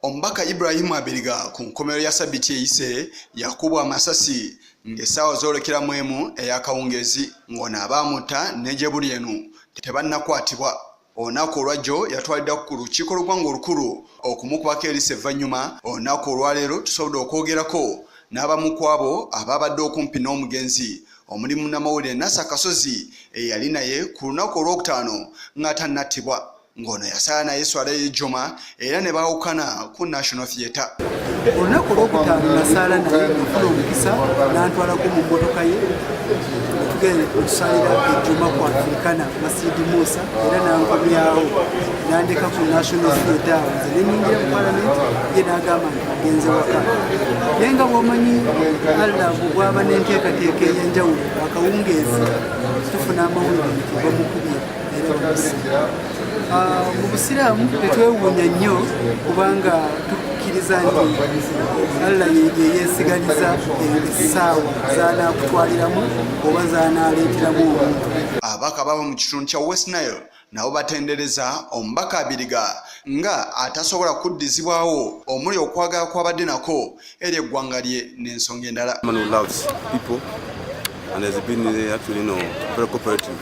Omubaka Ibrahim Abiriga ku nkomerero ya sabiti eyise yakubwa amasasi ng'essaawa zoolekera mu emu ey'akawungeezi, ng'ono abaamutta ne gye buli eno tebannakwatibwa. Olunaku olwajjo yatwalidda ku lukiiko lw'eggwanga olukulu okumukubako eriiso evvannyuma. Olunaku olwaleero tusobodde okwogerako n'abamu ku abo abaabadde okumpi n'omugenzi omuli munnamawulire Nasser Kasozi eyali naye ku lunaku olwokutaano nga tannattibwa, ng'ono yasaala naye esswala ey'ejjoma era ne baawukana ku National Theatre. Olunaku olwokutaano nasaala naye, nafuna omukisa nantwalako mu mmotoka ye tugenda okusalira ejjuma ku Africana Masidi Musa, era nankomyawo nandeka ku National Theatre awo, nze nenyingira mu Palamenti, ye n'agamba nti agenze waka. Naye nga bwomanyi Allah bwaba n'enteekateeka ey'enjawulo, akawungeezi tufuna amawulire nti bamukubye era bamusse. Mu Busiraamu tetwewuunya nnyo kubanga tukkiriza nti Allah yeyesigaliza essaawa z'anaakutwaliramu oba z'anaaleeteramu omuntu. Ababaka bava mu kitundu kya West Nile nabo batendereza omubaka Abiriga nga atasobola kuddizibwawo, omuli okwagala kw'abadde nako eri eggwanga lye n'ensonga endala. Man who loves people and has been actually very cooperative,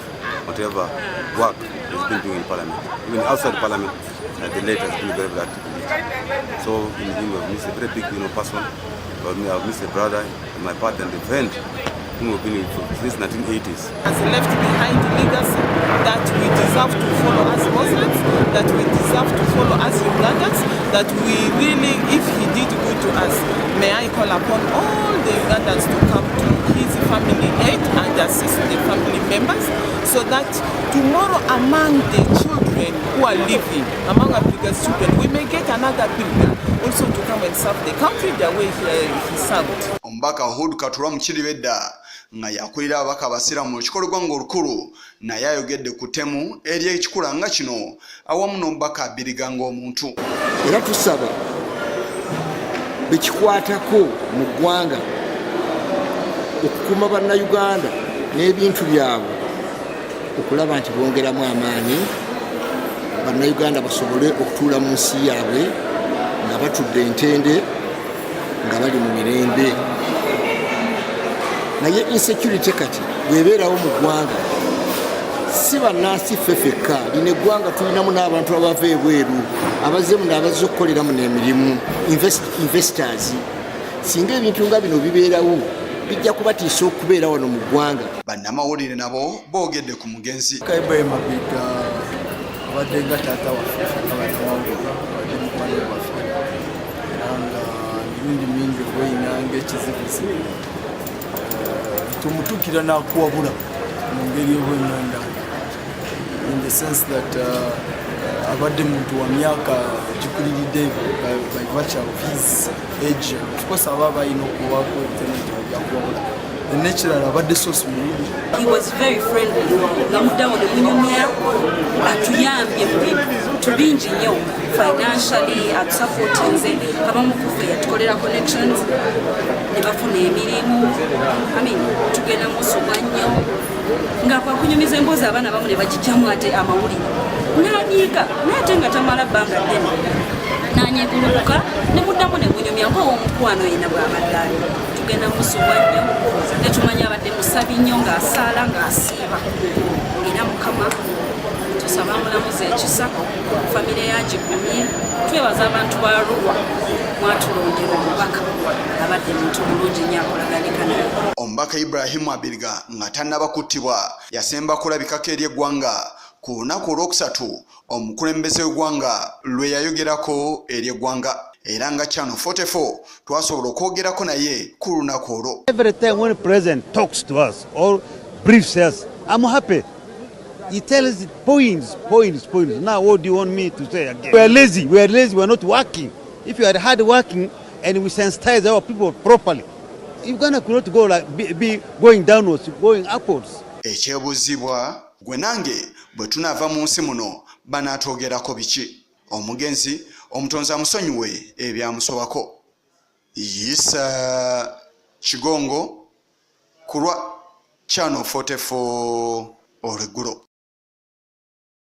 whatever work he's been doing in Parliament. Even outside Parliament, the late has been very, very active in it. So in him, I've missed a very big person. I've missed a brother, my partner and a friend whom we've been with since 1980s. Has left behind legacy that we deserve to follow as Muslims, that we deserve to follow as Ugandans, that we really, if he did good to us, may I call upon all the Ugandans to come to his family aid and assist the family members so that tomorrow among the children who are living, among Abiriga's children, we may get another Abiriga also to come and serve the country the way he served. Omubaka Hud Katura Mukiribedda nga yakulira ababaka abasiraamu mu lukiiko lw'eggwanga olukulu naye ayogedde ku ttemu ery'ekikula nga kino awamu n'omubaka Abiriga ng'omuntu. Era tusaba bekikwatako mu ggwanga okukuuma Bannayuganda n'ebintu byabwe, okulaba nti bongeramu amaanyi, Bannayuganda basobole okutuula mu nsi yaabwe nga batudde entende, nga bali mu mirembe. Naye insecurity kati bwebeerawo mu ggwanga, si bannansi ffe ffekka, lino eggwanga tulinamu n'abantu abava ebweru abazze muno, abazze okukolera muno emirimu, investors. Singa ebintu nga bino bibeerawo, bijja kubatiisa okubeera wano mu ggwanga. Bannamawulire nabo boogedde ku mugenzi. Ibrahim Abiriga abadde nga taata waffe nga bannamawulire, abadde mukwano gwaffe, era nga emirundi mingi oba ng'ekizibuzibu tumutuukira n'akuwabula mu ngeri oba emwendala, in the sense that abadde muntu wa myaka gikuliridde by virtue of his age. Of course aba balina okuwaako ebitono byakuwabula. N'ekirala, abadde source mulungi. He was very friendly, nga muddawo ne munyumya. Atuyambye mu bintu bingi nnyo, financially atusupportinze, abamu kuffe yatukolera connections ne bafuna emirimu. I mean, tugenda musubwa nnyo nga kwakunyumiza emboozi, abaana abamu ne bagijjamu ate amawulire nanyiiga, naye ate nga tamala bbanga ddene nanyegulukuka ne muddamu ne munyumya ngaow'omukwano yena bw'abadde ali. Tugenda musubwa nnyo, netumanya abadde musabi nnyo, ng'asaala, ng'asiiba, era Mukama tusaba amulamuza ekisa, famire yagigumye. Twebaza abantu ba Arua, mwatulondera omubaka abadde muntu mulungi nnyo akolaganika naye. Omubaka Ibrahimu Abiriga nga tannaba kuttibwa yasemba kulabikako eri eggwanga ku lunaku olwokusatu, omukulembeze w'eggwanga lwe yayogerako eri eggwanga, era nga Channel 44 twasobola okwogerako naye ku lunaku olwo. Every time when the president talks to us or briefs us, I'm happy. He tells points, points, points. Now, what do you want me to say again? We are lazy. We are lazy. We are not working. If you are hard working and we sensitize our people properly, Uganda could not go like be going downwards, going upwards. Ekyebuuzibwa, gwe nange bwe tunaava mu nsi muno banaatwogerako biki? Omugenzi Omutonzi amusonyiwe ebyamusobako. Yisa Kigongo ku lwa Channel 44 olweggulo.